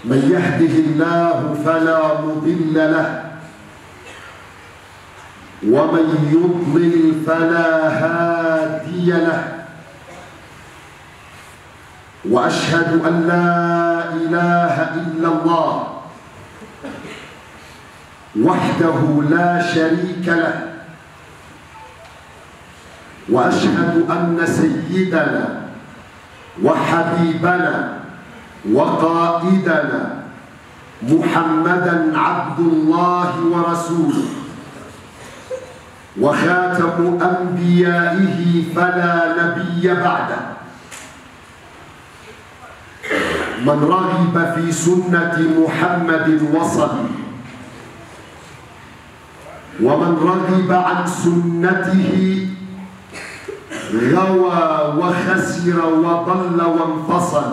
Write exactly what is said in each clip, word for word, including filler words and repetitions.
من يهده الله فلا مضل له، ومن يضلل فلا هادي له، وأشهد أن لا إله إلا الله وحده لا شريك له، وأشهد أن سيدنا وحبيبنا وقائدنا محمدا عبد الله ورسوله، وخاتم أنبيائه فلا نبي بعده، من رغب في سنة محمد وصل، ومن رغب عن سنته غوى وخسر وضل وانفصل.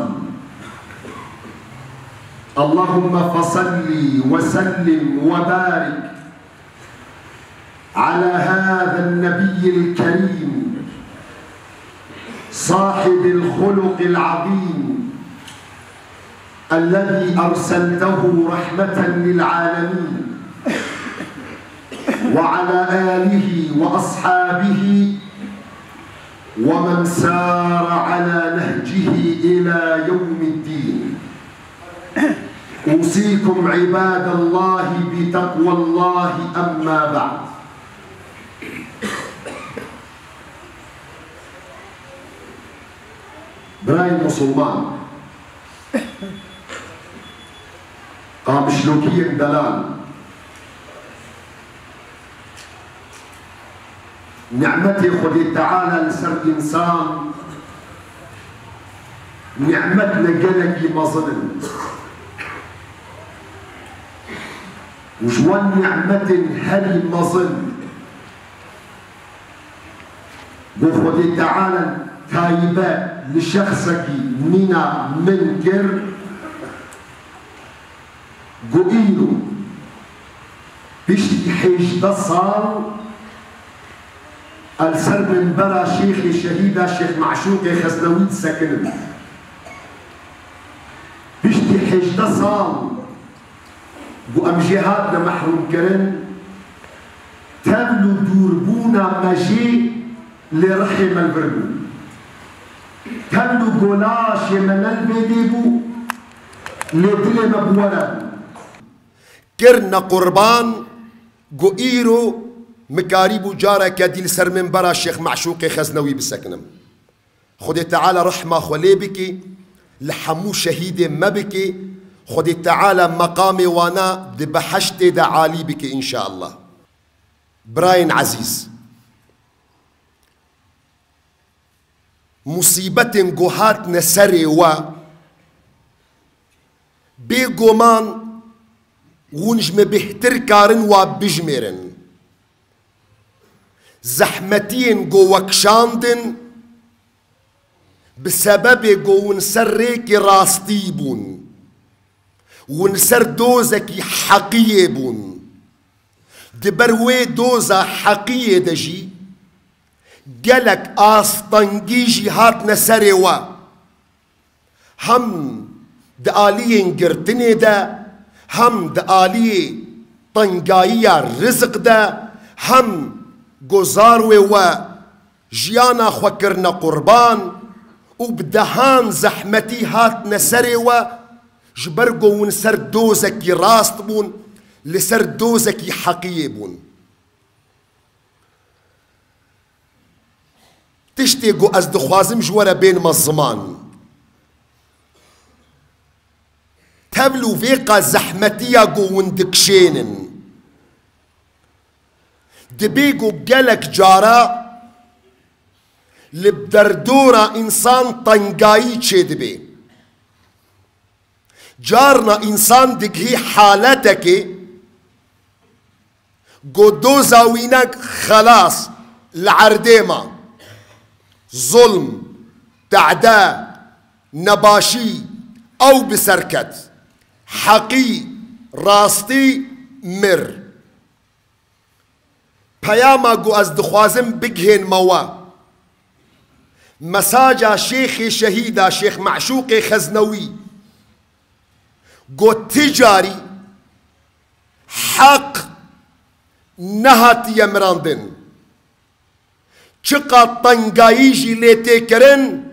اللهم فصل وسلم وبارك على هذا النبي الكريم صاحب الخلق العظيم الذي أرسلته رحمة للعالمين، وعلى آله وأصحابه ومن سار على نهجه إلى يوم الدين. أوصيكم عباد الله بتقوى الله، أما بعد. Birayên Musulman, Qamişlokiyên delal, nimetê Xwedê Teala li ser însan nimetine gelekî mezin in. Û ji wan nimetên herî mezin ku Xwedê Teala taybet li şexsekî mîna min kir, ku îro piştî hêjdeh sal ez li ser minbera Şêxê Şehîda Şêx Meşûqê Xeznewî disekinim. Piştî hêjdeh sal ku em jê hatine mehrûmkirin, tevl û dûrbûna me jê li rihê me li vir bû. Tevl û golaşê me ne li vê dê bû, lê dilê me bi we re bû. Kirine qurban, ku îro min karîbû careke dî li ser minbera Şêx Meşûqê Xeznewî bisekinim. Xwedê Teala rehma xwe lê bike, li hemû şehîdê me bike, Xwedê Teala meqamê wana di behiştê de alî bike înşeallah. Birayên ezîz, musîbetên ku hatine serê we, bêguman hûn ji min bêhtir karin wa bijmêrin. Zehmetiyên ku we kişandin, bi sebebê ku hûn ser rêkê rastî bûn, hûn ser dozekî heqiyê bûn. Di ber wê doza heqiyê de jî gelek astengî jî hatine serê we. Hem di aliyên girtinê de, hem di aliyê tengayiya rizik de, hem ku zarwê we jiyana xwe kirine qurban û bi dehan zehmetî hatine serê we, ji ber ku hûn ser dozekî rast bûn, li ser dozekî heqiyê bûn. Tiştê ku ez dixwazim ji we re bênime ziman, tevl û vêqa zehmetiya ku hûn dikişênin, dibê ku gelek cara li derdora însan tengayî çêdibe. Carna însan digihî haletekê ku doza wî ne xelas li erdê ma. Zulm, tede, nebaşî, ew bi ser ket. Heqî, rastî, mir. Peyama ku ez dixwazim bigihênme we, mesaja Şêxê Şehîda Şêx Meşûqê Xeznewî Got, ti carî heq nehatiye mirandin. Çiqa tengayî jî lê tê kirin,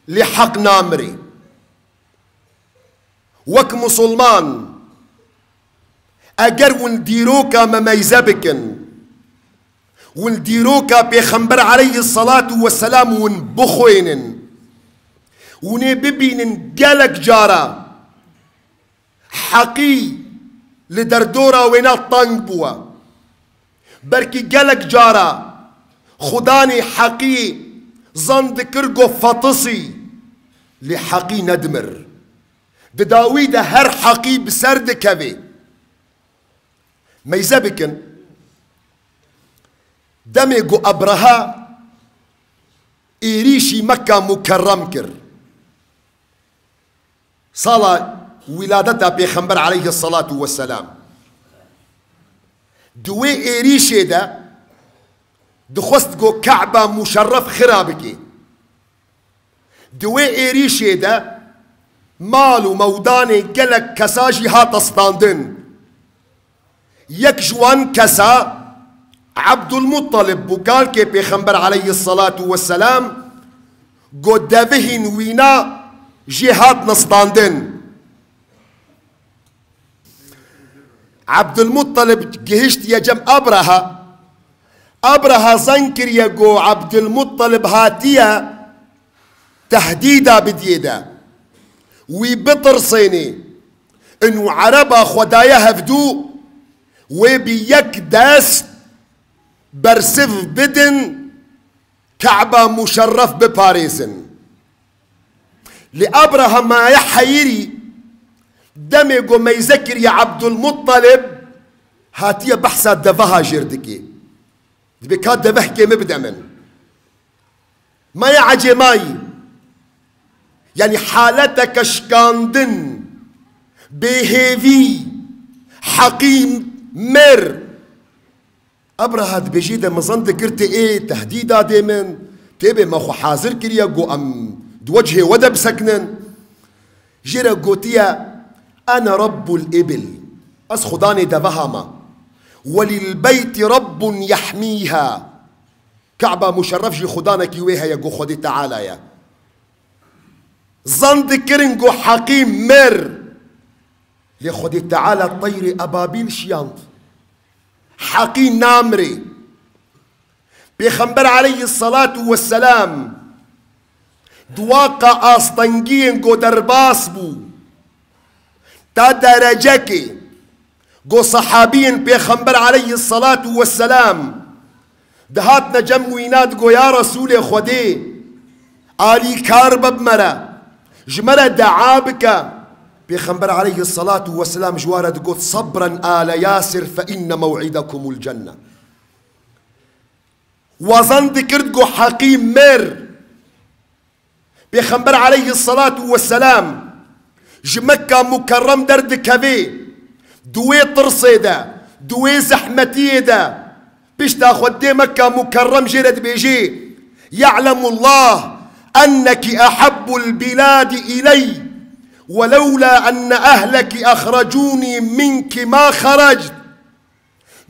lê heq namirê. Wek musulman, eger hûn dîroka me meyze bikin, hûn dîroka Pêxember aleyhisselatu vesselam hûn bixwênin, hûn ê bibînin gelek cara heqî li derdora wêna teng bûye. Belkî gelek cara xudanê heqî zan dikir got fetisî, lê heqî nedimir. Di dawî de her heqî bi ser dikevê. Meyze bikin. Demê ku Ebreha êrîşî Mekka Mukerrem kir, sala wîladeta Pêxember aleyhisselatu vesselam, di wê êrîşê de dixwest ku Ka'ba Muşerref xira bike. Di wê êrîşê de mal û mewdanê gelek kesa jî hate standin. Yek ji wan kesa Ebdulmuttalib bû, kalkê Pêxember aleyhisselatu vesselam, ku devihîn wîna jê hatine standin. Ebdulmuttalib gihiştiye cem Abraha. Abraha zan kiriye ku Ebdulmuttalib hatiye tehdîda bidiyê de. Wî bitirsênê. Inu Ereba xwe daye hevdû, wê bi yek dest bersiv bidin, Ka'ba Muşerref biparêzin. Lê Abraha maye heyirî, demê ku meyze kiriye Ebdulmuttalib, hatiye behsa deveha jêr dikê. Dibê ka devehkê min bide min. Maye ecêmayî. Yanî haleteke şikandin, bêhêvî, heqî mir. Abraha dibêjî de mizin dikir tê ê tehdîda dê min, tê bê me xwe hazir kiriye ku em di wecihê we de bisekinin. Jê re gotiye, "Ene Rabbul Îbil." Ez Xudanê deveha me. "Welil beyti Rabbun yehmîha." Ka'ba Muşerref jî Xudanekî wê heye ku Xwedê Teala ye. Zan dikirin ku heqî mir. Lê Xwedê Teala teyrê ebabîl şiyand. Heqî namirê. Pêxember aleyhisselatu vesselam di waqa astengiyên ku derbas bû, ta derecekê ku sehabiyên Pêxember aleyhisselatu vesselam dihatine cem wîna digo, "Ya Resûlê Xwedê, alîkar be bi me re, ji me re dua bike." Pêxember aleyhisselatu vesselam ji wan re digot, "Sabren ale Yasir fe inne mew'idekumul cenne." Wazan dikir digo, "Heqî mir." Pêxember aleyhisselatu vesselam ji Mekka Mukerrem derdikevê, di wê tirsê de, di wê zehmetiyê de, pişta xwe dê Mekka Mukerrem jê re dibêjê, "Ye'lemullah enneki ehabbul biladi iley, welewla enne ehleki ehrecûnî minki ma xerect."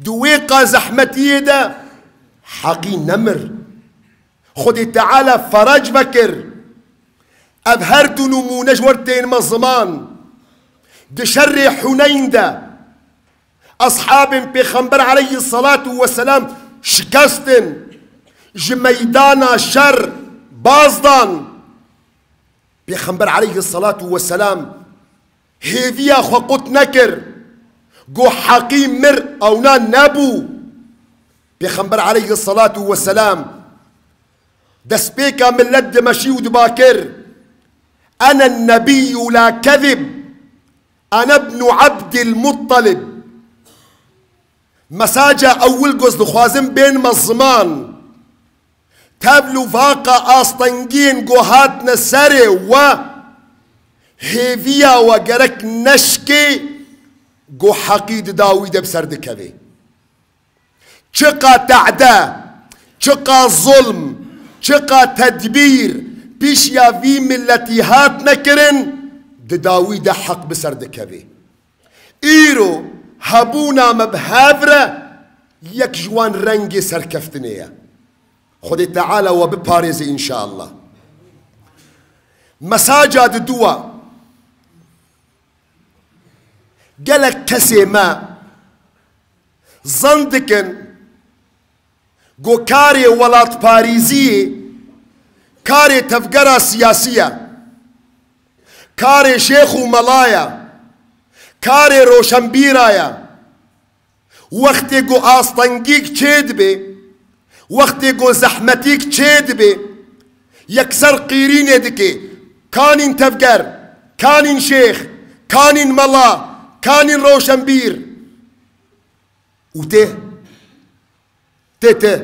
Di wê qa zehmetiyê de heqî nemir. Xwedê Teala ferec vekir. Ev her du nimûne ji wer tên me ziman. Di şerê Huneyn de eshabên Pêxember aleyhisselatu vesselam şikestin, ji meydana şer baz dan. Pêxember aleyhisselatu vesselam hêviya xwe qut nekir. Got, "Heqî mir, ewna nebû." Pêxember aleyhisselatu vesselam destpêka millet dimeşî û diba kir, "Ene nebiyyu la kezib, ene ibnu Abdil Muttalib." Mesaja ewil ku ez dixwazim bênime ziman. Tevl û vaqa astengiyên ku hatine serê we, hêviya we gerek neşkê ku heqî di dawî de bi ser dikevê. Çiqa tehde, çiqa zulm, çiqa tedbîr pîşiya vî miletî hatine kirin, di dawî de heq bi ser dikeve. Îro hebûna me bi hev re yek ji wan rengê serkeftinê ye. Xwedê Teala we biparêze înşallah. Mesaja diduwa, gelek kesê me zan dikin ku karê welatparêziyê karê tevgera siyasî ye, karê şêx û mela ye, karê roşenbîra ye. Wextê ku astengîk çêdibe, wextê ku zehmetîk çêdibe, yekser qîrînê dike, kanîn tevger, kanîn şêx, kanîn mela, kanîn roşenbîr. Û tê, tê, tê.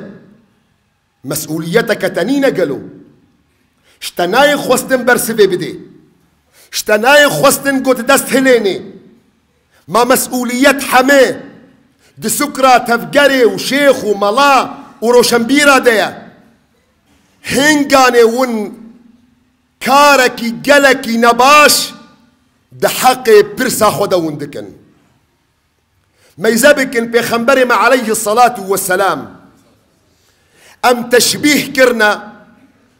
Mesûliyeteke te nîne gelo? Ji te nayê xwestin bersivê bidê. Ji te nayê xwestin ku tu dest hilênê. Ma mesûliyet hemê di sukra tevgerê û şêx û mela û roşenbîra de ye. Hinganê win karekî gelekî nebaş di heqê pirsa xwe de win dikin. Meyze bikin, Pêxemberê me aleyhî salatu we selam em teşbîh kirine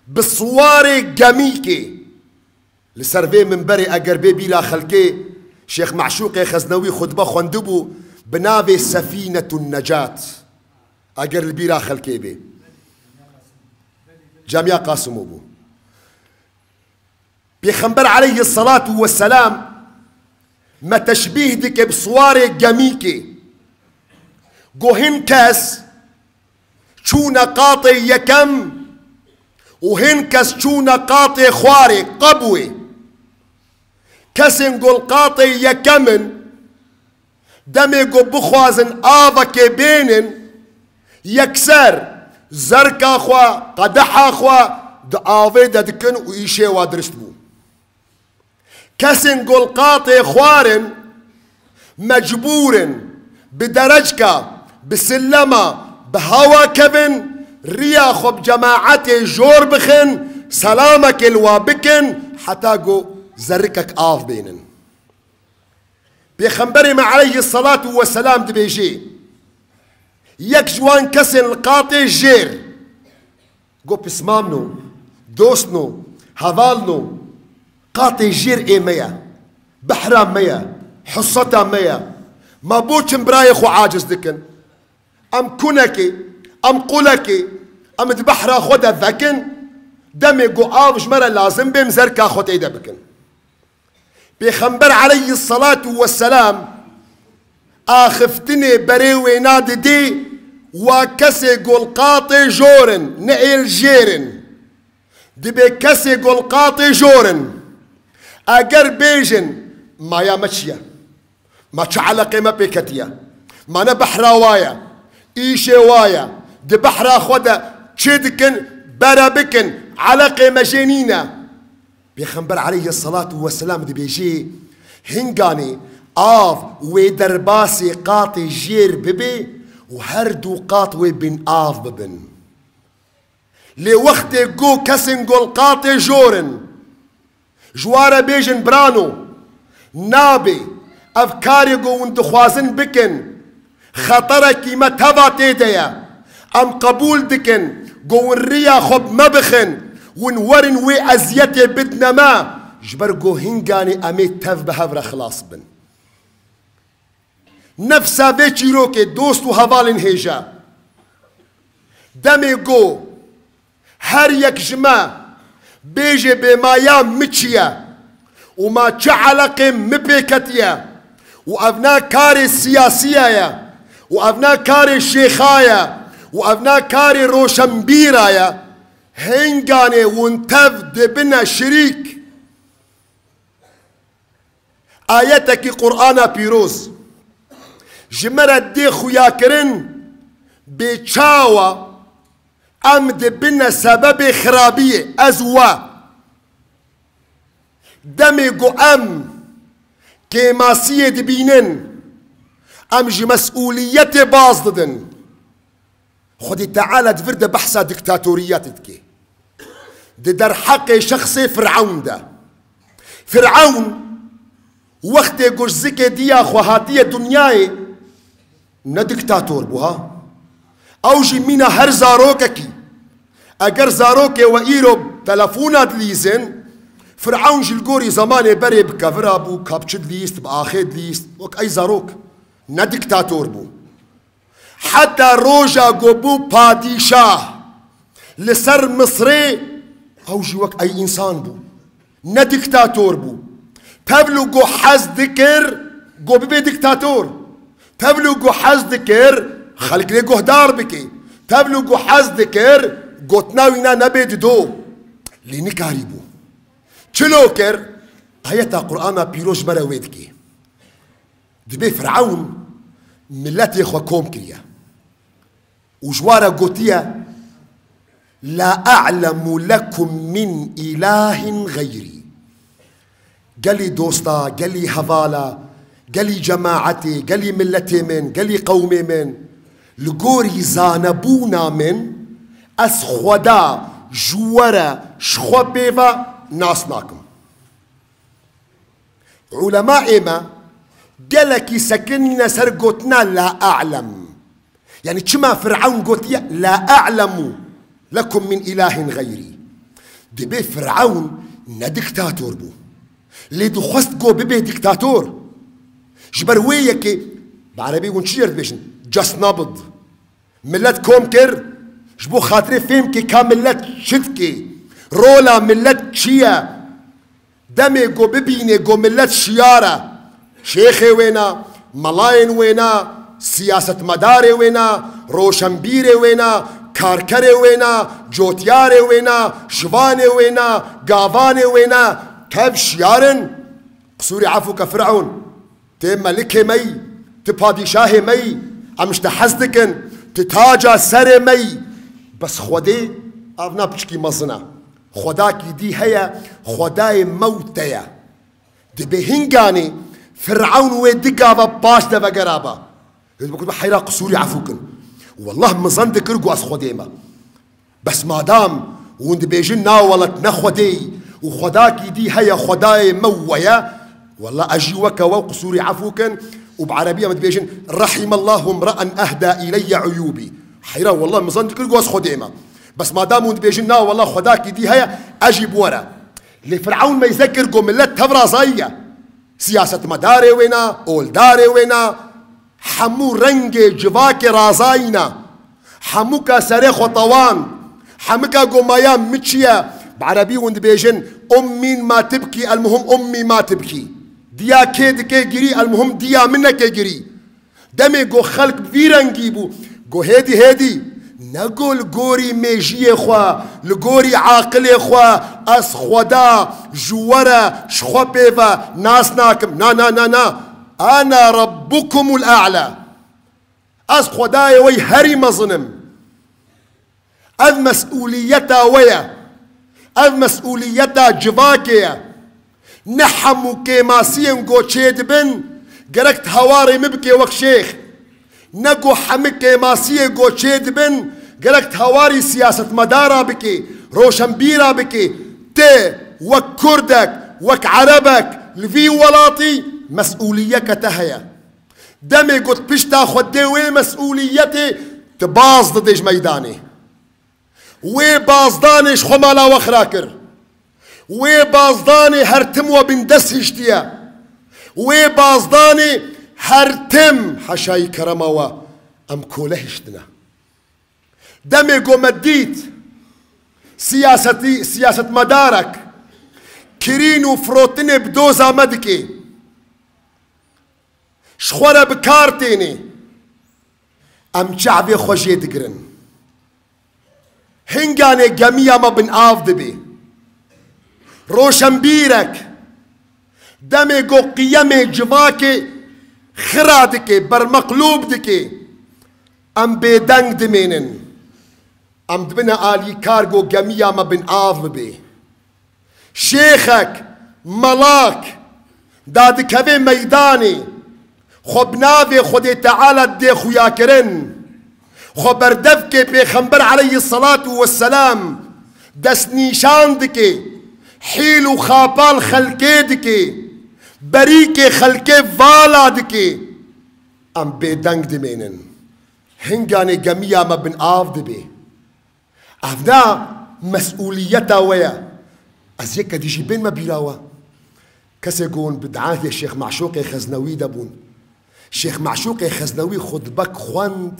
bi siwarê gemîkê. Li ser vê minberê eger bê bîra xelkê, Şêx Meşûqê Xeznewî xutbe xwendibû bi navê Sefînetun Necat. Eger li bîra xelkê bê. Camiya Qasimo bû. Pêxember aleyhî salatu we selam me teşbîh dike bi siwarê gemîkê. Go hin kes çûne qatê yekem û hin kes çûne qatê xwarê, qebwê. Kesên go li qatê yekem in, demê ku bixwazin avekê bênin, yekser zerka xwe, qedeha xwe di avê de dikin û îşê wa dirist bû. Kesên ku li qatê xwar in, mecbûr in bi derecka, bi sillema, bi hewa kevin, riya xwe bi cemaetê jor bixin, selamekê li wa bikin, heta ku zerrikek av bênin. Pêxemberê me aleyhî salatu we selam dibêjê, yek ji wan kesên li qatê jêr, go pismamno, dostno, hevalno, qatê jêr ê me ye, behra me ye, huseta me ye. Ma bo çim birayê xwe aciz dikin? Em kunekê, em qulekê, em di behra xwe de vekin, demê go av ji me re lazim bê, em zerka xwe tê de bikin. Pêxember aleyhî salatu we selam axiftinê berê wêna didê, wa kesê go li qatê jor in, ne ê li jêr in. Dibê kesê go li qatê jor in. Eger bêjin, maya me çi ye? Ma çi eleqê me pê ketiye? Ma ne behra wa ye, îşê wa ye, di behra xwe de çi dikin, bere bikin, eleqê me jê nîne. Pêxember aleyhî salatu we selam dibêjê, hinganê av wê derbasê qatê jêr bibe û her du qat wê bin av bibin. Lê wextê go kesên go li qatê jor in, ji wa re bêjin, birano, nabe, ev karê go hûn dixwazin bikin, xeterekî me teva tê de ye. Em qebûl dikin ku hûn riya xwe bi me bixin, hûn werin wê eziyetê bidine me, ji ber ku hinganê em ê tev bi hev re xilas bin. Nefsa vê çîrokê, dost û hevalên hêja. Demê ku her yek ji me bêje bê maya min çi ye û ma çi eleqê min pê ketiye û ev na karê siyasiya ye û ev na karê şêxa ye û ev na karê roşenbîra ye, hinganê hûn tev dibine şirîk. Ayetekî Qur'ana Pîroz ji me re dê xuyakirin, bê çawa em dibine sebebê xirabiyê, ez we. Demê ku em kêmasiyê dibînin, em ji mesûliyetê baz didin. Xwedî Teala di vir de behsa diktatoriyetê dike. Di derheqê şexsê Firewn de. Firewn Wextê ku ji zikê diya xwe hatiye dinyayê, ne diktator bû ha. Ew jî mîna her zarokekî. Eger zarokê we îro telefona dilîzin, Firewn jî li gorî zemanê berê bi kevira bû, kapçi dilîst, bi axê dilîst, wek ey zarok. Ne diktator bû. Heta roja ku bû padîşah li ser Misrê, ew jî wek ey însan bû. Ne diktator bû. Tevlû ku hez dikir ku bibe diktator. Tevlû ku hez dikir xelk lê guhdar bike. Tevlû ku hez dikir gotina wîna nebe dido. Lê nikarîbû. Çilo kir? Ayeta Qur'ana pîroz ji me re wê dike. Dibê Firewn miletê xwe kom kiriye û ji wa re gotiye, "La a'lemu lekum min ilahin xeyrî." Gelî dosta, gelî hevala, gelî cemaetê, gelî miletê min, gelî qewmê min, li gorî zanebûna min, ez Xweda ji we re ji xwe pê ve nas nakim. Ulemayê me gelekî sekinîne ser gotina "La a'lem". Yani çima Firewn gotiye, "La a'lemu lekum min ilahin xeyrî"? Dibê Firewn ne diktator bû. Lê dixwest ku bibe diktator. Ji ber wê yekê, bi erebî hûn çi jê re dibêjin? Just nabid. Millet kom kir, ji bo xatirê fêm ke ka millet çi dike, rola millet çi ye. Demê ku bibînê ku millet şiyar e, şêxê wê ne, melayên wê ne, siyasetmedarê wê ne, roşenbîrê wê ne, karkerê wê ne, cotyarê wê ne, şivanê wê ne, gavanê wê ne, tev şiyar in. Qisûrê efû ke Firewn. Tê melikê me yî, ti padîşahê me yî, em ji te hez dikin, ti taca serê me yî. Bes Xwedê, ev na piçkî mezin e. Xwedakî dî heye, Xwedayê me û te ye. Dibê hinganê Firewn wê di gava paş de vegeraba. Hêz bikin, heyra qisûrî efû kin. Wallah mizan dikir ku ez Xwedê me. Bes madam hûn dibêjin, "Na wele, tu ne Xwedê yî û Xwedakî dî heye, Xwedayê me û we ye", wele ez jî weke we qisûrî efû kin û bi erebî em dibêjin, "Rahimallahu mra'an ahda ileyye uyûbî." Heyra, wele mizan dikir ku ez Xwedê me. Bes madam hûn dibêjin, "Na wele, Xwedakî dî heye", ez jî bi we re. Lê Firewn meyze kir ku millet tev razayî ye. Siyasetmedarê wê ne, oldarê wê ne, hemû rengê civakê razayî ne. Hemûka serê xwe tewand. Hemika go maya min çi ye? Bi erebî hûn dibêjin, "Ummîn ma tibkî, elmuhim ummî ma tibkî." Diya kê dike girî, elmuhim diya min neke girî. Demê go xelk bi vî rengî bû, go hêdî hêdî, ne go li gorî mêjiyê xwe, li gorî aqilê xwe, ez Xweda ji we re ji xwe pê ve nas nakim. Na, na, na, na. Ana Rabbukumul A'la. Ez Xwedayê we yî herî mezin im. Ev mesûliyeta we ye. Ev mesûliyeta civakê ye. Ne hemû kêmasiyên go çêdibin, gerek tu hewarê min bikê wek şêx. Ne go hemî kêmasiyê go çêdibin, gerek tu hewarî siyasetmedara bikê, roşenbîra bikê. Tê wek kurdek, wek erebek li vî welatî mesûliyeke te heye. Demê got pişta xwe dê wê mesûliyetê, tu baz didê ji meydanê. Wê bazdanê ji xwe mala we xira kir. Wê bazdanê her tim we bindest hiştiye. Wê bazdanê her tim heşayî kerema we em kole hiştine. Demê go me dît siyasetî, siyasetmedarek kirîn û firotinê bi doza me dike. Ji xwe re bi kar tênê. Em çavê xwe jê digirin. Hinganê gemiya me bin av dibe. Roşenbîrek demê go qiyemê civakê xira dike, bermeqlûb dike. Em bêdeng dimênin. Em dibine alîkar go gemiya me bin av bibe. Şêxek, melak, dadikeve meydanê, xwe bi navê Xwedê Teala dê xuyakirin. Xwe berdevkê Pêxember aleyhisselatu vesselam destnîşan dike, hîl û xapal xelkê dike. Berîkê xelkê vala dike. Em bêdeng dimênin. Hinganê gemiya me bin av dibe. Ev ne mesûliyeta we ye. Ez yek kedî jî bên me bîra we. Kesê ku hûn bi de'ahdê Şêx Meşûqê Xeznewî de bûn. Şêx Meşûqê Xeznewî xutbek xwend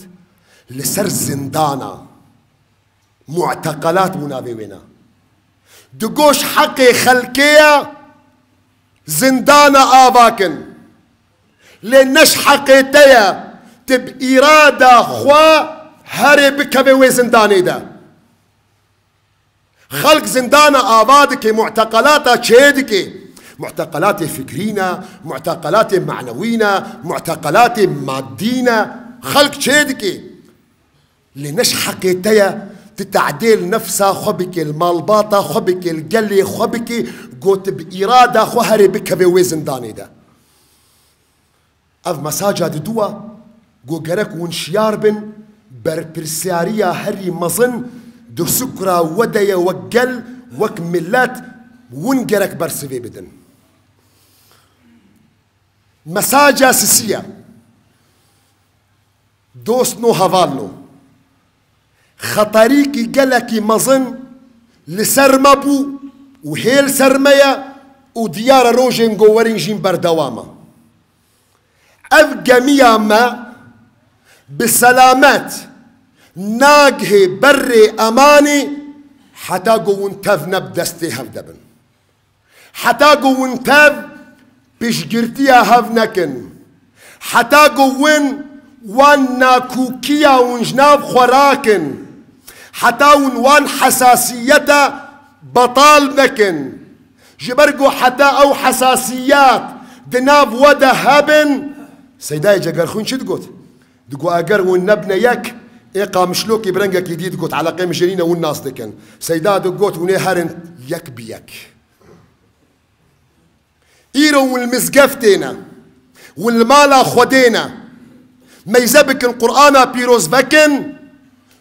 li ser zindana. Mu'teqelat bû navê wêna. Digot ji heqê xelkê ye zindana ava kin. Lê ne ji heqê te ye tu bi îrada xwe herê bikevê wê zindanê de. Xelk zindana ava dike, mu'teqelata çê dike. Mu'teqelatê fikrî ne, mu'teqelatê manewî ne, mu'teqelatê maddî ne. Xelk çê dike. Lê ne ji heqê te ye tu te'dê li nefsa xwe bike, li malbata xwe bike, li gelê xwe bike, got bi îrada xwe herê bikeve wê zindanê de. Ev mesaja diduwa, got gerek hûn şiyar bin, berpirsiyariya herî mezin di sukra we de ye, wek gel, wek milet, hûn gerek bersivê bidin. Mesaja sisiye. Dostno, hevalno, xeterîkî gelekî mezin li ser me bû û hê li ser me ye û diyar e rojên ku werin jîn berdewam e. Ev gemiya me bi selamet nagihê berê emanê heta ku hûn tev ne bi destê hev de bin. Heta ku hûn tev piştgirtiya hev nekin, heta ku hûn wan nakûkiya hûn ji nav xwe rakin, heta hûn wan hesasiyeta betal nekin, ji ber ku heta ew hesasiyat di nav we de hebin, Seydayê Cegerxwîn çi digot? Digot, eger hûn nebine yek, ê Qamişlokî bi rengekî dî digot, eleqê min jê nîne, hûn nas dikin. Seyda digot, hûn ê herin yek bi yek. Îro hûn li mizgeftê ne, hûn li mala Xwedê ne. Meyze bikin, Qur'ana pîroz vekin,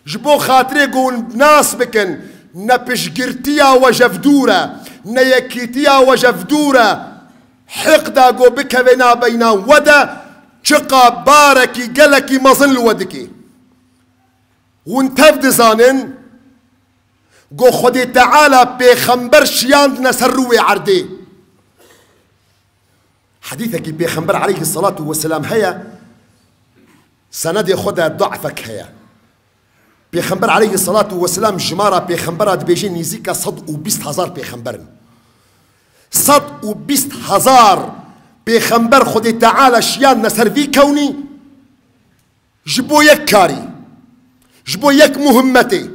ji bo xatirê ku hûn nas bikin, ne piştgirtiya we ji ev dûr e, ne yekîtiya we ji ev dûr e. Hiqda ku bikeve nabeyna we de, çiqa barekî gelekî mezin li we dike. Hûn tev dizanin, Go Xwedê Teala pêxember şiyandine ser rûyê erdê. Hedîsekî pêxember aleyhisselatu vesselam heye, senedê xwe de du'fek heye. Pêxember aleyhisselatu vesselam jimara pêxembera dibêje nîzîka sed û bîst hezar pêxember in. Sed û bîst hezar pêxember Xwedê Teala şiyandine ser vî kewnî. Ji bo yek karî, ji bo yek muhimmetê,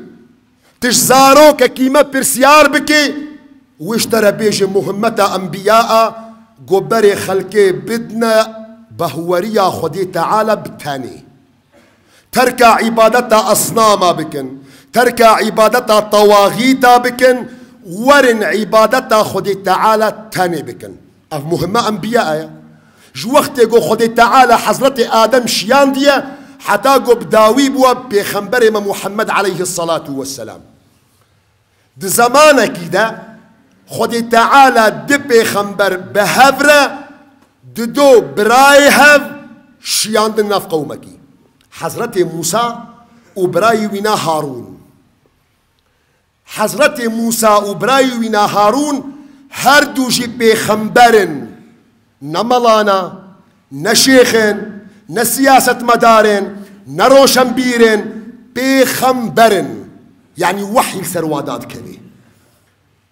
tu ji zarokekî me pirsyar bikî, wê ji te re bêje muhimmeta enbiya a, go berê xelkê bidine behweriya Xwedê Teala bi tenê. Terka îbadeta esnama bikin, terka îbadeta tawaxîta bikin, werin îbadeta Xwedê Teala tenê bikin. Ev muhimme enbiya ye. Ji wextê ku Xwedê Teala Hezretê Adem şiyandiye, heta ku bi dawî bûye Pêxemberê me Muhammed aleyhisselatu vesselam. Di zemanekî de Xwedê Teala di pêxember bi hev re, di do birayê hev şiyandin nav qewmekî. Hezretê Mûsa û birayê wîna Harûn. Hezretê Mûsa û birayê wîna Harûn her du jî pêxember in. Ne melana, ne şêx in, ne siyasetmedar in, ne roşenbîr in, pêxember in. Yanî wehy li ser wa dadikeve.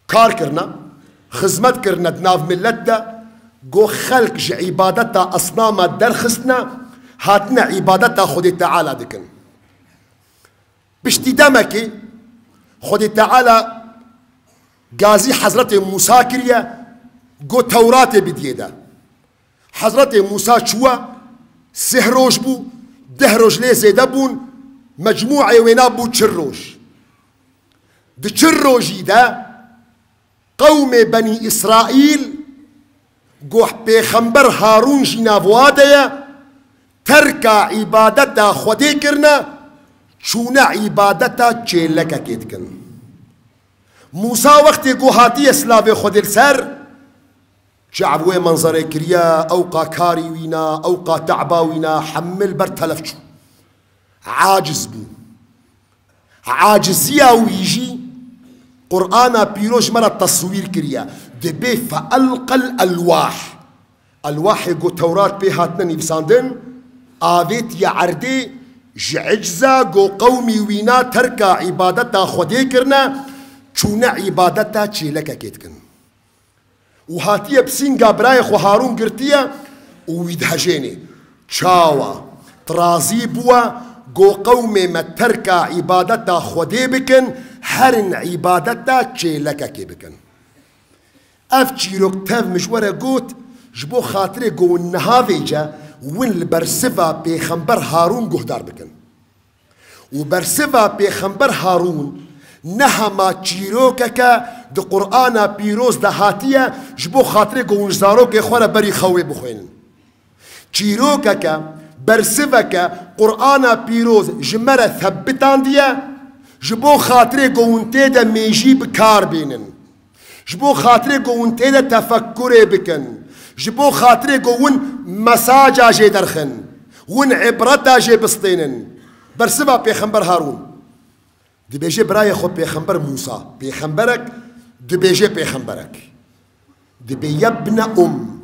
Kar kirine, xizmet kirine di nav milet de, go xelk ji îbadeta esnama derxistine, hatine îbadeta Xwedê Teala dikin. Piştî demekê Xwedê Teala gazî Hezretê Mûsa kiriye, got Tewratê bidiyê de. Hezretê Mûsa çûye, sih roj bû, deh roj lê zêde bûn, mecmûê wêna bû çil roj. Di çil rojî de qewmê Benî Îsraîl, goh pêxember Harûn jî nav wa de ye, terka îbadeta Xwedê kirine, çûne îbadeta çêlekekê dikin. Mûsa wextê ku hatiye silavê Xwedê li ser, Çav wê menzerê kiriye, ewqa karî wîna, ewqa te'ba wîna, hemil ber telef çû. Aciz bû. Aciziya wî jî Qur'ana pîroz ji me re teswîr kiriye. Dibê feelqel elwah. Elwahê ku Tewrat pê hatine nivîsandin, avêtiye erdê, ji icza ku qewmî wîna terka îbadeta Xwedê kirine, çûne îbadeta çêlekekê dikin. Û hatiye pisînga birayê xwe Harûn girtiye û wî dihejênê. Çawa? Tu razî bûwe ku qewmê me terka îbadeta Xwedê bikin, herin îbadeta çêlekekê bikin. Ev çîrok tev min ji we re got, ji bo xatirê ku win niha vêce, win li bersiva pêxember Harûn guhdar bikin. Û bersiva pêxember Harûn ne hema çîrokeke di Qur'ana pîroz de hatiye, ji bo xatirê ku hûn ji zarokê xwe re berî xewê bixwînin. Çîrokeke, bersiveke Qur'ana pîroz ji me re thebitandiye, ji bo xatirê ku hûn tê de mêjî bi kar bînin. Ji bo xatirê ku hûn tê de tefekkurê bikin, ji bo xatirê ku hûn mesaja jê derxin, hûn îbreta jê bistênin. Bersiva pêxember Harûn. Dibêje birayê xwe pêxember Mûsa, pêxemberek, dibêje pêxemberek. Dibê yebne um,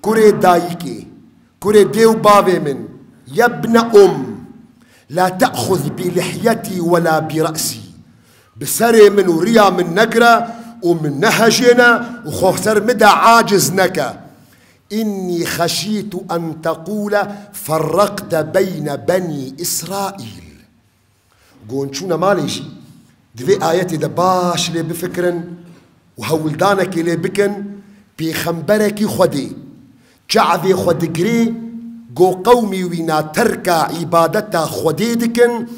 kurê dayikê, kurê dê û bavê min, yebne um, la te'xuz bi lihyetî we la bi re'sî. Bi serê min û riya min negire û min nehejêne û xwe ser min de aciz neke. Înnî xeşîtu en teqûle ferreqte beyne benî Îsraîl. Gon çûne malê jî, divê ayetê de baş lê bifikirin û hewldanekê lê bikin, pêxemberekî Xwedê, çavê xwe digirê, go qewmî wîna terka îbadeta Xwedê dikin,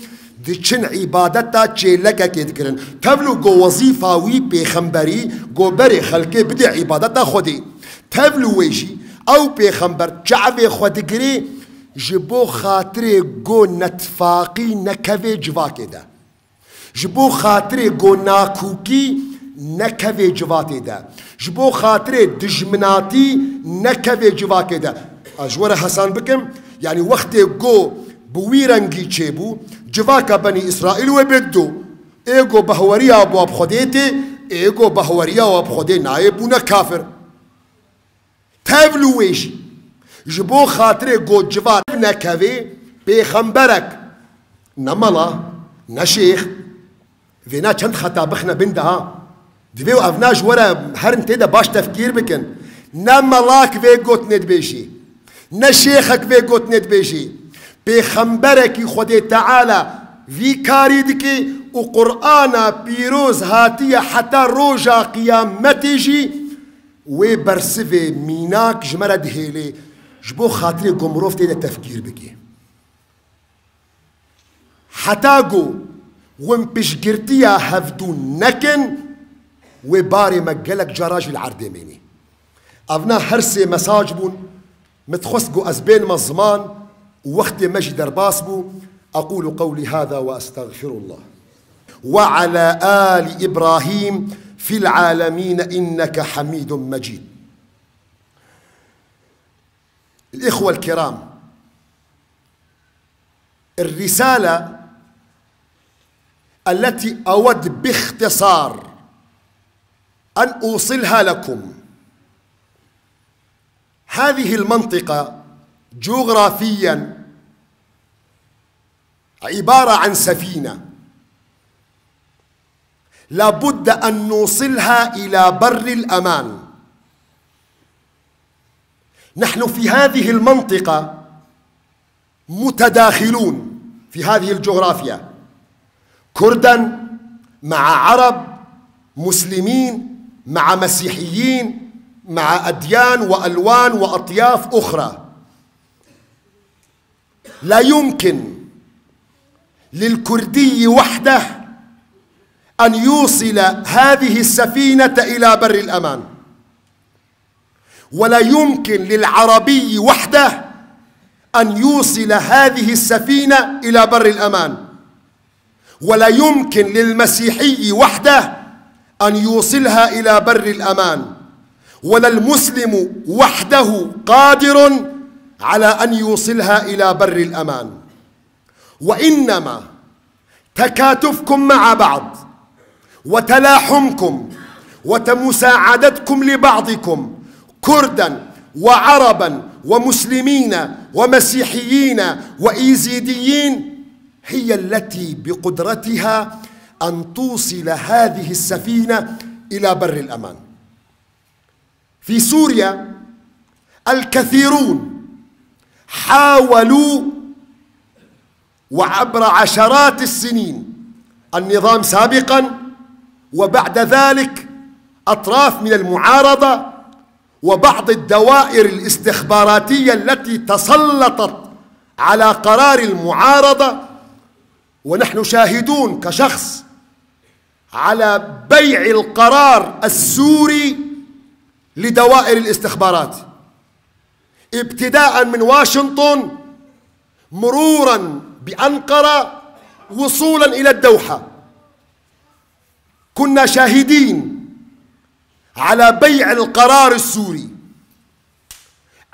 diçin îbadeta çêlekekê dikirin. Tevlû go wezîfa wî pêxemberî, go berê xelkê bidê îbadeta Xwedê. Tevlû wê jî, ew pêxember çavê xwe digirê, ji bo xatirê go netfaqî nekevê civakê de. Ji bo xatirê go nakokî nekevê civatê de. Ji bo xatirê dijminatî nekevê civakê de. Ez ji we re hesan bikim, yanî wextê go bi wî rengî çêbû, civaka Benî Îsraîl wê bê dido. Ê go behweriya wa bi Xwedê tê, ê go behweriya wa bi Xwedê nayê bûne kafir. Tevlû wê jî, ji bo xatirê go civat nekevê, pêxemberek, ne mela, ne şêx, vêna çend xeta bixine bin de ha. Divê û evna ji we re herin tê de baş tefkîr bikin. Ne melak vê gotinê dibêjî, ne şêxek vê gotinê dibêjî. Pêxemberekî Xwedê Teala vî karî dike û Qur'ana pîroz hatiye heta roja qiyametê jî wê bersivê mînak ji me re dihêlê, ji bo xatirê ku mirov tê de tefkîr bike. Heta ku hûn piştgirtiya hevdû nekin, wê barê me gelek cara jî li erdê mênî. Evna her sê mesaj bûn, min dixwest ku ez bênime ziman û wextê me jî derbas bû. أقول قولي هذا وأستغفر الله وعلى آل إبراهيم في العالمين إنك حميد مجيد. الإخوة الكرام، الرسالة التي أود باختصار أن أوصلها لكم، هذه المنطقة جغرافيا عبارة عن سفينة، لابد أن نوصلها إلى بر الأمان. نحن في هذه المنطقة متداخلون، في هذه الجغرافيا، كردا مع عرب، مسلمين مع مسيحيين، مع أديان وألوان وأطياف أخرى. لا يمكن للكردي وحده أن يوصل هذه السفينة إلى بر الأمان، ولا يمكن للعربي وحده أن يوصل هذه السفينة إلى بر الأمان، ولا يمكن للمسيحي وحده أن يوصلها إلى بر الأمان، ولا المسلم وحده قادر على أن يوصلها إلى بر الأمان، وإنما تكاتفكم مع بعض وتلاحمكم ومساعدتكم لبعضكم، كردا وعربا ومسلمين ومسيحيين وإيزيديين، هي التي بقدرتها أن توصل هذه السفينة إلى بر الأمان. في سوريا الكثيرون حاولوا، وعبر عشرات السنين، النظام سابقا وبعد ذلك أطراف من المعارضة وبعض الدوائر الاستخباراتية التي تسلطت على قرار المعارضة، ونحن شاهدون كشخص على بيع القرار السوري لدوائر الاستخبارات، ابتداء من واشنطن، مرورا بأنقرة، وصولا إلى الدوحة. كنا شاهدين على بيع القرار السوري.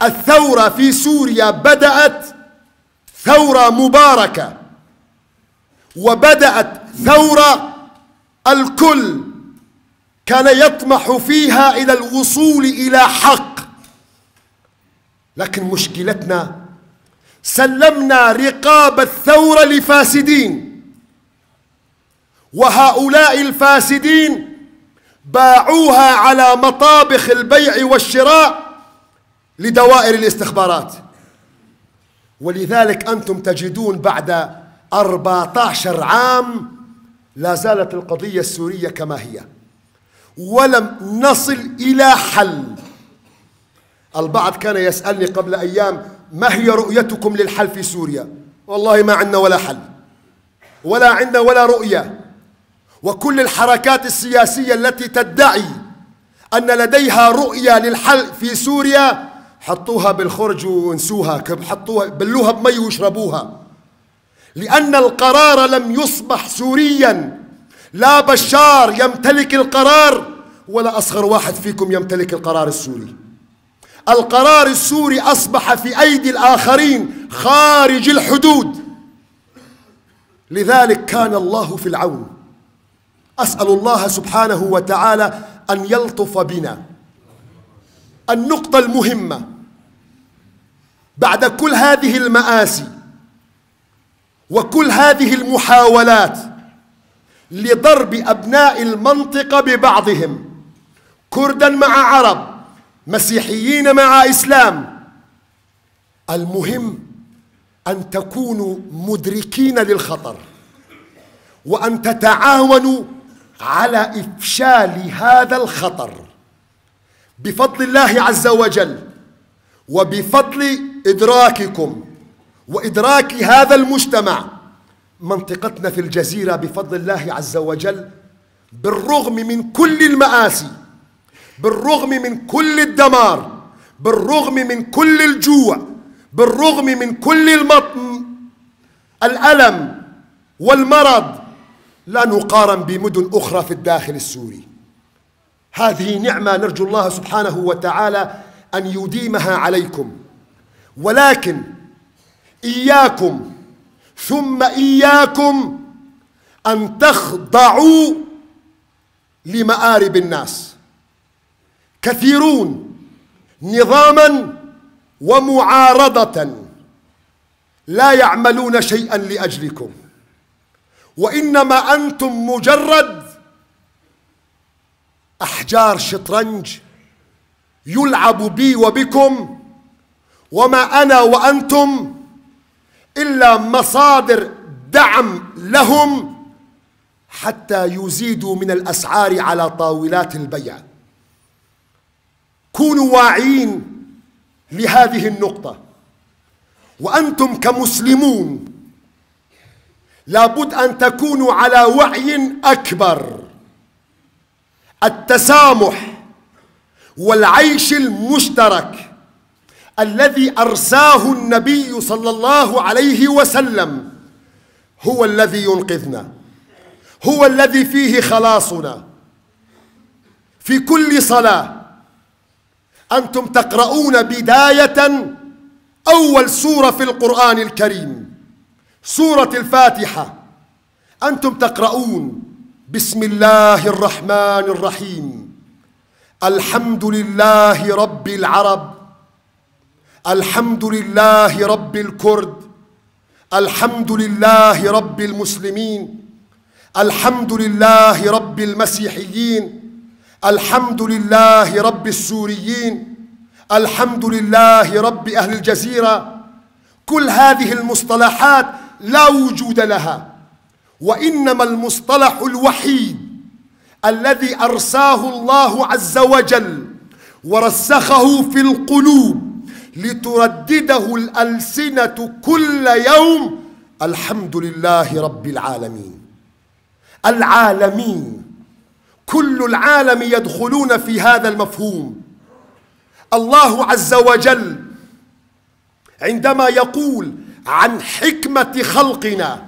الثورة في سوريا بدأت ثورة مباركة، وبدأت ثورة الكل كان يطمح فيها إلى الوصول إلى حق. لكن مشكلتنا، سلمنا رقاب الثورة لفاسدين، وهؤلاء الفاسدين باعوها على مطابخ البيع والشراء لدوائر الاستخبارات. ولذلك أنتم تجدون بعد أربعتاشر عام لا زالت القضية السورية كما هي، ولم نصل إلى حل. البعض كان يسألني قبل أيام: "ما هي رؤيتكم للحل في سوريا؟" والله ما عندنا ولا حل، ولا عندنا ولا رؤية. وكل الحركات السياسية التي تدعي أن لديها رؤية للحل في سوريا، حطوها بالخرج وانسوها، كب-، حطوها، بلوها بمي واشربوها. لأن القرار لم يصبح سوريا. لا بشار يمتلك القرار، ولا أصغر واحد فيكم يمتلك القرار السوري. القرار السوري أصبح في أيدي الآخرين خارج الحدود. لذلك كان الله في العون. أسأل الله سبحانه وتعالى أن يلطف بنا. النقطة المهمة، بعد كل هذه المآسي وكل هذه المحاولات لضرب أبناء المنطقة ببعضهم، كردا مع عرب، مسيحيين مع إسلام، المهم أن تكونوا مدركين للخطر، وأن تتعاونوا على إفشال هذا الخطر بفضل الله عز وجل، وبفضل إدراككم وإدراك هذا المجتمع. منطقتنا في الجزيرة بفضل الله عز وجل، بالرغم من كل المآسي، بالرغم من كل الدمار، بالرغم من كل الجوع، بالرغم من كل المط-، الألم والمرض، لا نقارن بمدن أخرى في الداخل السوري. هذه نعمة نرجو الله سبحانه وتعالى أن يديمها عليكم، ولكن إياكم ثم إياكم أن تخضعوا لمآرب الناس. كثيرون نظاما ومعارضة لا يعملون شيئا لأجلكم، وإنما أنتم مجرد أحجار شطرنج يلعب بي وبكم، وما أنا وأنتم إلا مصادر دعم لهم حتى يزيدوا من الأسعار على طاولات البيع. كونوا واعيين لهذه النقطة، وأنتم كمسلمون لابد أن تكونوا على وعي أكبر. التسامح والعيش المشترك الذي أرساه النبي صلى الله عليه وسلم هو الذي ينقذنا، هو الذي فيه خلاصنا. في كل صلاة أنتم تقرؤون بداية أول سورة في القرآن الكريم، سورة الفاتحة. أنتم تقرؤون: بسم الله الرحمن الرحيم، الحمد لله رب العرب، الحمد لله رب الكرد، الحمد لله رب المسلمين، الحمد لله رب المسيحيين، الحمد لله رب السوريين، الحمد لله رب أهل الجزيرة. كل هذه المصطلحات لا وجود لها، وإنما المصطلح الوحيد الذي أرساه الله عز وجل ورسخه في القلوب لتردده الألسنة كل يوم: الحمد لله رب العالمين. العالمين، كل العالم يدخلون في هذا المفهوم. الله عز وجل عندما يقول عن حكمة خلقنا،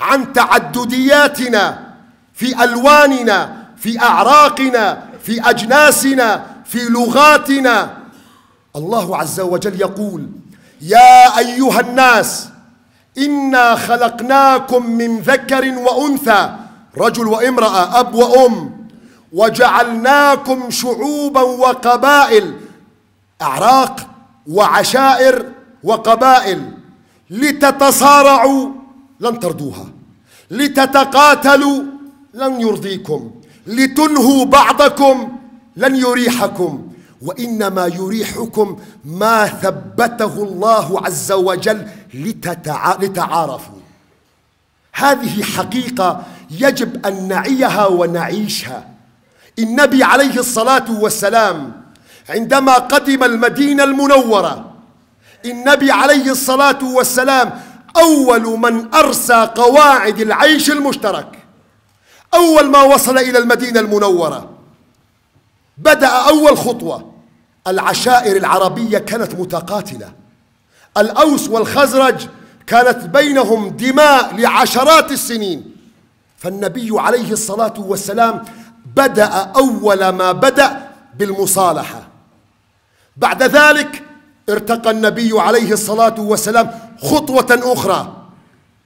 عن تعددياتنا في ألواننا، في أعراقنا، في أجناسنا، في لغاتنا، الله عز وجل يقول: يا أيها الناس، إنا خلقناكم من ذكر وأنثى، رجل وامرأة، أب وأم، وجعلناكم شعوبا وقبائل، أعراق وعشائر وقبائل، لتتصارعوا، لن ترضوها، لتتقاتلوا، لن يرضيكم، لتنهوا بعضكم، لن يريحكم، وإنما يريحكم ما ثبته الله عز وجل لتتع-، لتعارفوا. هذه حقيقة يجب أن نعيها ونعيشها. النبي عليه الصلاة والسلام عندما قدم المدينة المنورة، النبي عليه الصلاة والسلام أول من أرسى قواعد العيش المشترك. أول ما وصل إلى المدينة المنورة، بدأ أول خطوة. العشائر العربية كانت متقاتلة، الأوس والخزرج كانت بينهم دماء لعشرات السنين، فالنبي عليه الصلاة والسلام بدأ أول ما بدأ بالمصالحة. بعد ذلك ارتقى النبي عليه الصلاة والسلام خطوة أخرى.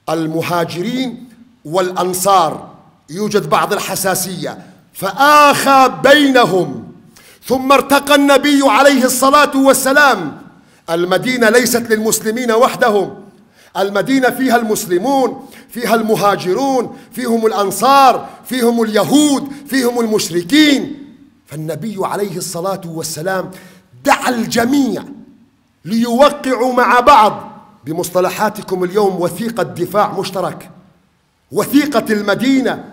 المهاجرين والأنصار يوجد بعض الحساسية، فآخى بينهم، ثم ارتقى النبي عليه الصلاة والسلام. المدينة ليست للمسلمين وحدهم، المدينة فيها المسلمون، فيها المهاجرون، فيهم الأنصار، فيهم اليهود، فيهم المشركين. فالنبي عليه الصلاة والسلام دعا الجميع ليوقعوا مع بعض، بمصطلحاتكم اليوم، وثيقة دفاع مشترك، وثيقة المدينة،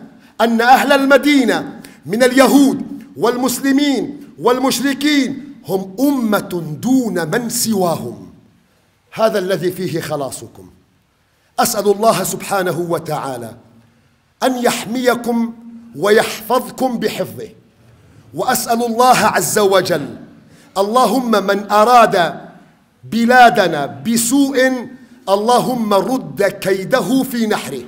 أن أهل المدينة من اليهود والمسلمين والمشركين هم أمة دون من سواهم. هذا الذي فيه خلاصكم. أسأل الله سبحانه وتعالى أن يحميكم ويحفظكم بحفظه، وأسأل الله عز وجل، اللهم من أراد بلادنا بسوء، اللهم رد كيده في نحره،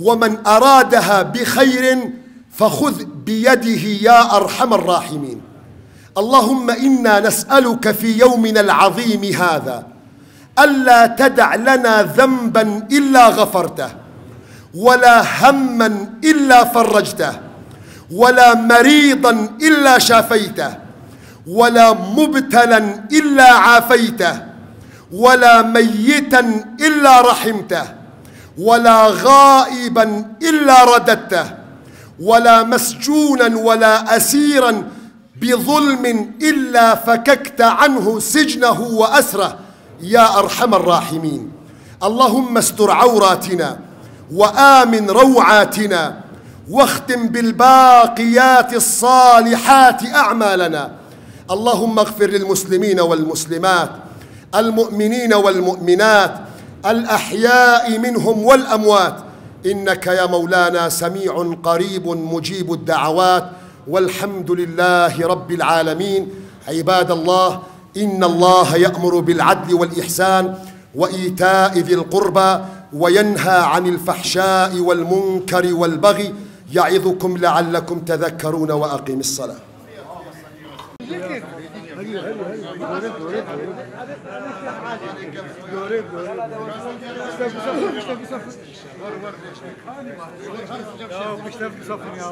ومن أرادها بخير فخذ بيده يا أرحم الراحمين. اللهم إنا نسألك في يومنا العظيم هذا ألا تدع لنا ذنبا إلا غفرته، ولا هما إلا فرجته، ولا مريضا إلا شافيته، ولا مبتلا إلا عافيته، ولا ميتا إلا رحمته، ولا غائبا إلا رددته، ولا مسجونا ولا أسيرا بظلم إلا فككت عنه سجنه وأسره يا أرحم الراحمين. اللهم استر عوراتنا وآمن روعاتنا واختم بالباقيات الصالحات أعمالنا. اللهم اغفر للمسلمين والمسلمات، المؤمنين والمؤمنات، الأحياء منهم والأموات، إنك يا مولانا سميع قريب مجيب الدعوات. والحمد لله رب العالمين. عباد الله، إن الله يأمر بالعدل والإحسان وإيتاء ذي القربى وينهى عن الفحشاء والمنكر والبغي يعظكم لعلكم تذكرون. وأقم الصلاة. Doğru, doğru, doğru. Doğru, doğru. İşte bu sefer, işte bu sefer. Ya, işte bu sefer ya.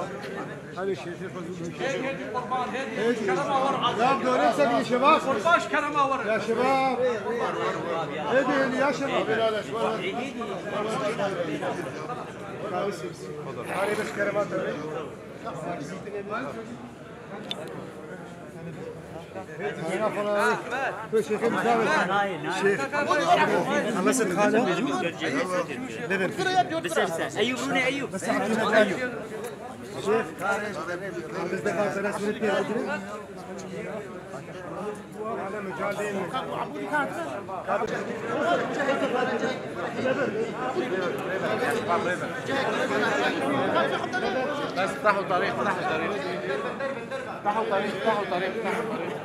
Hadi şey, şey, şey. Hadi. Ya, doğru sen iyi şebap. Kurbaş kerema var. Ya şebap. Hadi, hadi ya şebap. Hadi bes kerema tabii. شيخ، الله يسعدك. بس، بس. أيوب، روني أيوب. بس، أيوب. شيخ، بس دقيقة، بس. بس افتحوا طريق، افتحوا طريق. افتحوا طريق، افتحوا طريق، افتحوا طريق.